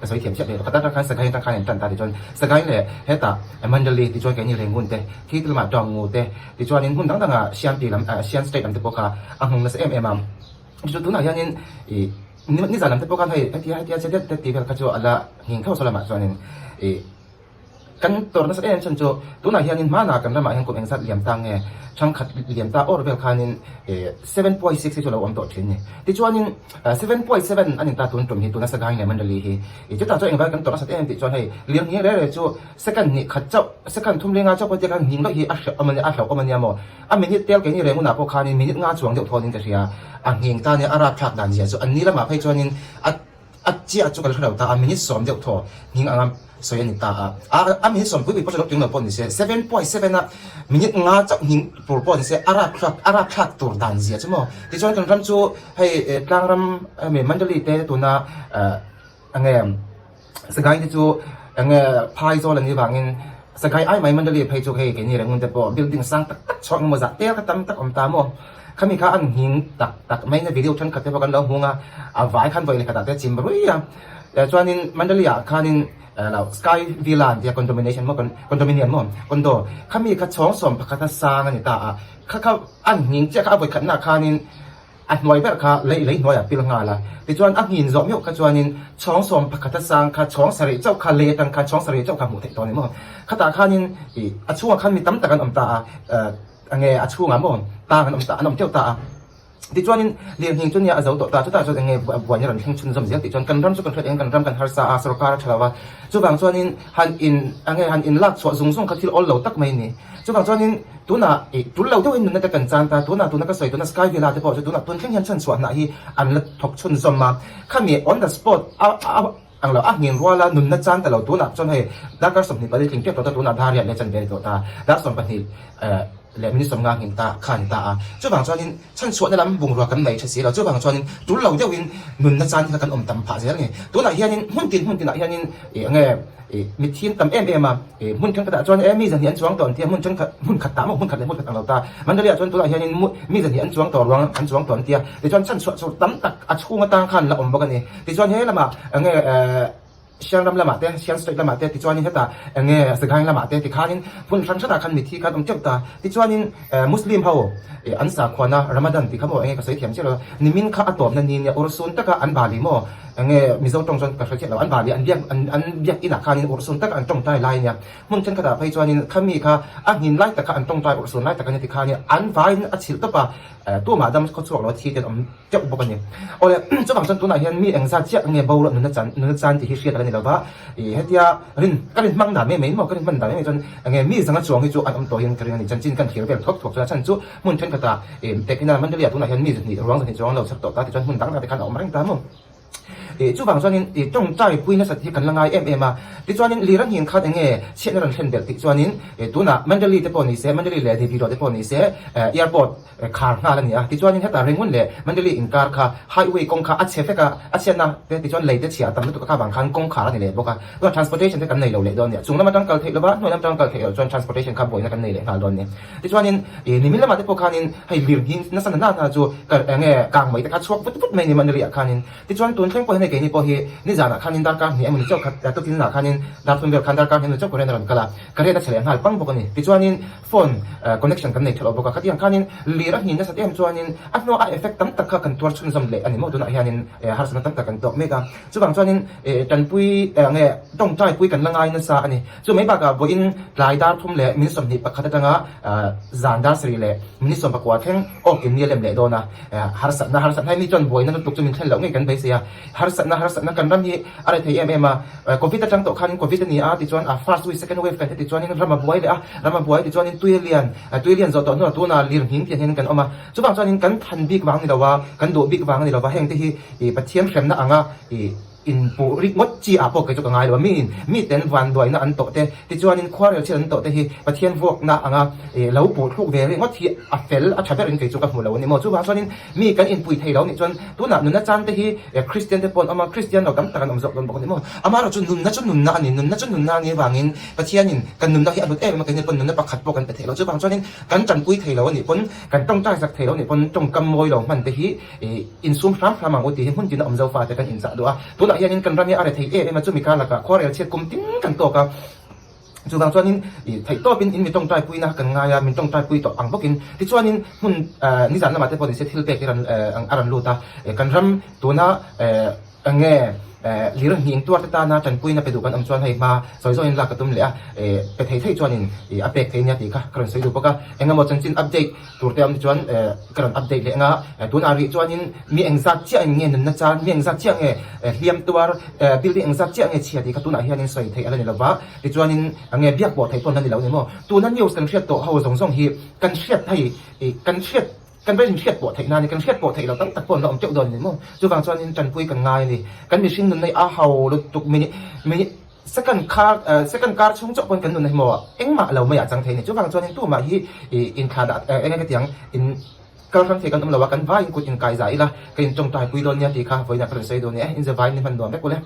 Ka sawi thiam chiah leh lo. Khatah atang khan Sagaing atang khan an tan ta tichuan Sagaing leh hetah Mandalay tichuan keini Rangoon te khi te lamah Taungoo te tichuanin hmun dang dangah Shan ti lam Shan state lam te pawh kha a nghawng nasa em em a. Chu tunah hianin ih nizan lam te pawh khan hei hetia hetia che det det tih vel kha chu a la nghing tho saw lamah chuanin ih Kan tawrh nasa em chhan chu tunah hianin hmanah kan ramah hian kum engzat liam ta nge thangkhat liam ta awr vel khanin 7.6 hi chu a lo awm tawh thin ni. Tichuanin 7.7 a ni ta tun tum hi tuna Sagaing leh Mandalay hi. Chutah chuan engvai kan tawrh nasat em tih chuan hei lirnghing reh reh chu second hnih khat chauh second thum lenga chauh pawh tia khan nghing loh hi a hreh awm a nia a hlauhawm a nia maw. A minute tel keini reng hunah pawh khanin minute nga chuang deuh thawnin ka hria a nghing ta nia a rapthlak dan zia chu an ni lamah phei chuanin a A chiah chu kan hre lo ta a, minute sawm deuh thaw nghing anga sawi a ni ta a. A a minute sawm pui pui pawh chu lo tling lo pawh ni se, 7.7 a minute nga chauh nghing tur pawh ni se, a rap thlak a rap thlak tur dan zia chu maw. Tichuan kan ram chu hei tlang ram hemi Mandalay te tuna enge Sagaing te chu enge Phaizawl a nih vangin Sagaing ai mai Mandalay phei chu hei keini Rangoon te pawh building sang tak tak chhuak emaw zah tel kha tam tak awm ta maw. Khami kha an nghing tak tak mai na video thenkhat te pawh kan lo hmung a, a vai khan vawi leh khatah te a chim rui a. Chuanin Mandalay ah khanin lo Sky Villa an tia condomination maw condominium maw condo khami kha chhawng sawm pakhat a sang a ni ta a, kha kha an nghing chiah kha a vawi khatnaah khanin a hnuai ber kha lei lei hnuaiah pil nghal a. Tichuan a nghin zawh meuh kha chuanin chhawng sawm pakhat a sang kha chhawng sarih chauh kha lei atang khan chhawng sarih chauh kha hmuh theih tawh a ni maw. Khatah khanin ih a chhungah khan mi tam tak an awm ta a. Enge a chhungah maw tang an awm ta an awm teuh ta a. Tichuanin lirnghing chu nia a zo tawh ta, chutah chuan enge buaina rawn thleng chhunzawm zel tih chuan kan ram chu kan hriat eng kan ram kan harsa a, sorkar a tha lo a. Chuvang chuanin han in enge han in lak chhuah zung zung kha thil awl lo tak mai a ni. Chuvang chuanin tunah ih tul lo deuhin nunna te kan chan ta, tunah tuna ka sawi tuna Sky Villa te pawh chu tunah tun thleng hian chhanchhuah hnah hi an la thawk chhunzawm a. Khami on the spot a a Ang lo, a nghing ruala nunna chan ta lo tunah chuan hei darkar 24 tling tep tawh ta tunah dar riat leh chan ve tawh ta, dar 12 leh minute 50 nghing ta kha a ni ta a. Chuvang chuanin chhanchhuahna lam bungrua kan nei tha si lo, chuvang chuanin tul lo deuhin nunna chan hi kha kan awm tam phah zel a ni. Tunah hianin hmun tin hmun tinah hianin ih enge ih mithiam tam em em a, ih hmun thenkhatah chuan e mi zahnih an chuang tawh an ti a, hmun thenkhat hmun khat tah maw hmun khat leh hmun khat ang lo ta. Mandalay ah chuan tunah hianin mi zahnih an chuang tawh ruang an chuang tawh an ti a, tichuan chhanchhuah chu tam tak a chhung atang khan la awm bawk a ni. Tichuan he lamah enge Siang ram lamah te, Siang state lamah te, tichuanin hetah enge Sagaing lamah te tikhanin hmun hran hranah khan mithi khan awm teuh ta. Tichuanin Muslim ho an sakhuana Ramadan tih kha maw enge ka sawi thiam chiah lo, nimin kha a tawpna ni nia urhsun taka an bali maw enge Mizo tawng chuan ka hre chiah lo, an bali an biak an biak inah khanin urhsun taka an tawngtai lai nia. Hmun thenkhatah phei chuanin khami kha a nghin lai taka an tawngtai urhsun lai taka nia tikhanin an vaiin a chhilh tawp a, tumah dam khawchhuak lo thi te an awm. teuh bawk a ni. Awle, chuvang chuan tunah hian mi engzat chiah nge boruak nunna chan nunna chan tih hi hriat a la ni lova, ih hetia rin ka rin hmang dan mai mai maw ka rin hman dan mai mai chuan enge mi zanga chuang hi chu an awm tawh hian ka ring a ni. Chanchin kan thlir vel thuak thuak chuan a chhan chu hmun thenkhatah ih Tekina Mandalay ah tunah hian mi zahnih ruang zahnih chuang an lo chhak tawh ta tichuan hmun dang dang te khan a awm reng ta maw. Ih chuvang chuanin ih tawngtai pui nasat hi kan la ngai em em a, tichuanin lir a nghin khan enge chhiatna rawn thlen belh tih chuanin ih tunah Mandalay te pawh ni se Mandalay leh Naypyidaw te pawh ni se airport Khar nghal a ni a, tichuanin heta Ringun leh Mandalay inkar kha highway kawng kha a chhe vek a, a chhiatna te tichuan lei te chhia a tam lutuk a kha vang khan kawng khar a ni leh bawk a, chuan transportation te kan nei lo leh dawn a ni a, chung lam atang kal theih lova hnuai lam atang kal theih loh chuan transportation kha buaina kan nei leh nghal dawn a ni. Tichuanin ih nimin lamah te pawh khanin hei lir hi nasa na na chu ka eng nge kang mai te kha chhuak vut vut mai a ni Mandalay ah khanin, tichuan tun thleng pawh hian hei keini pawh hi nizanah khanin darkar hnih emaw ni chauh khat tukin ah khanin dar thum vel khan darkar hnih emaw ni chauh current a rawn kal a, current a chhe leh nghal pang bawk a ni, tichuanin Phone connection kan nei tha lo bawk a, khatiang khanin lir a hnin nasat em chuanin a hnuah a effect tam tak kha kan tuar chhunzawm leh a ni maw tunah hianin harsatna tam tak kan tawk mek a, chuvang chuanin tanpui nge tawngtai pui kan la ngai nasa a ni. Chu mai bakah vawiin tlai dar thum leh min 21 atanga zan dar sarih leh minute 19 thleng awk in ni a lem leh dawn a, harsatna harsatna hi mi chuan buaina lutuk chu min thlen loh ngei kan beisei a. Harsatna harsatna kan ram hi a rethei em em a, Covid atang tawh khanin Covid a ni a tichuan a first wave second wave kan te tichuanin ram a buai leh a, ram a buai tichuanin tui a lian, tui a lian zawh tawh hnuah tunah lir nghing tiang hian kan awm a, chuvang chuanin kan than bik vang a ni lo a, kan duh bik vang a ni lo va, heng te hi ih Pathian hremna anga ih inpuh rik ngawt chi ah pawh kei chu ka ngai lo a, miin miten vanduaina an tawh te tichuanin khuarel chhiat an tawh te hi Pathian vuakna anga ih lo puh thluk ve ringawt hi a fel a tha berin kei chu ka hmu lo a ni maw, chuvang chuanin Mi kan inpui thei lo nih chuan tunah nunna chan te hi Kristian te pawh an awm a, Kristian lo tam tak an awm zawk dawn bawk a ni maw? Amaherawh chu nunna chu nunna a ni, nunna chu nunna a nih avangin Pathianin kan nunna hi a hlut em em a, keini pawn nunna pakhat pawh kan pe thei lo. Chuvang chuanin kan tanpui thei lo a nih pawn, kan tawngtai zak thei lo a nih pawn tawngkam mawi lo hman te hi insum hram hram ang u tih hi hmun tina awm zo fate kan inchah duh a. Tunah. hianin kan ram hi a rethei em em a, chumi kar lakah khuarel chhiat kum tin kan tawk a. Chuvang chuanin ih theihtawpin in mi tawngtai puina kan ngai a, min tawngtai pui tawh ang bawkin tichuanin hmun nizan lamah te pawh nise thil pek hi a rawn lut a, kan ram tuna eng nge lir nghing tuar te tana tanpuina pe duh kan awm chuan hei hma sawi zawhin lak ka tum leh a, pe thei thei chuanin ih a pek thei nia tih kha ka rawn sawi duh bawk a, eng emaw chanchin update tur te awm te chuan ka rawn update leh anga tunah rih chuanin mi engzat chiah in nge nunna chan mi engzat chiah nge hliam tuar building engzat chiah nge chhia tih kha tunah hianin sawi theih a la ni lova tichuanin nge biak pawh theih pawn la ni lo ni maw tuna news kan hriat tawh ho zawng zawng hi kan hriat thei ih kan hriat kan va inhriat pawh theih nan kan hriat pawh theih lo tam tak pawh an la awm teuh dawn ni maw chuvang chuanin tanpui kan ngai a ni kan mihring nunna hi a ho lutuk minute minute Second kar second kar chhung chauh pawn kan nun hi maw engmah lo mai ah chang thei a ni. Chuvang chuanin tumah hi ih inthla dah eng eng hetiang in kal hrang thei kan awm lo a, kan vaiin kut inkai zah ila ka intawngtai pui dawn nia tih kha vawiinah ka rawn sawi dawn nia. In zavaiin ni hman nuam vek ule.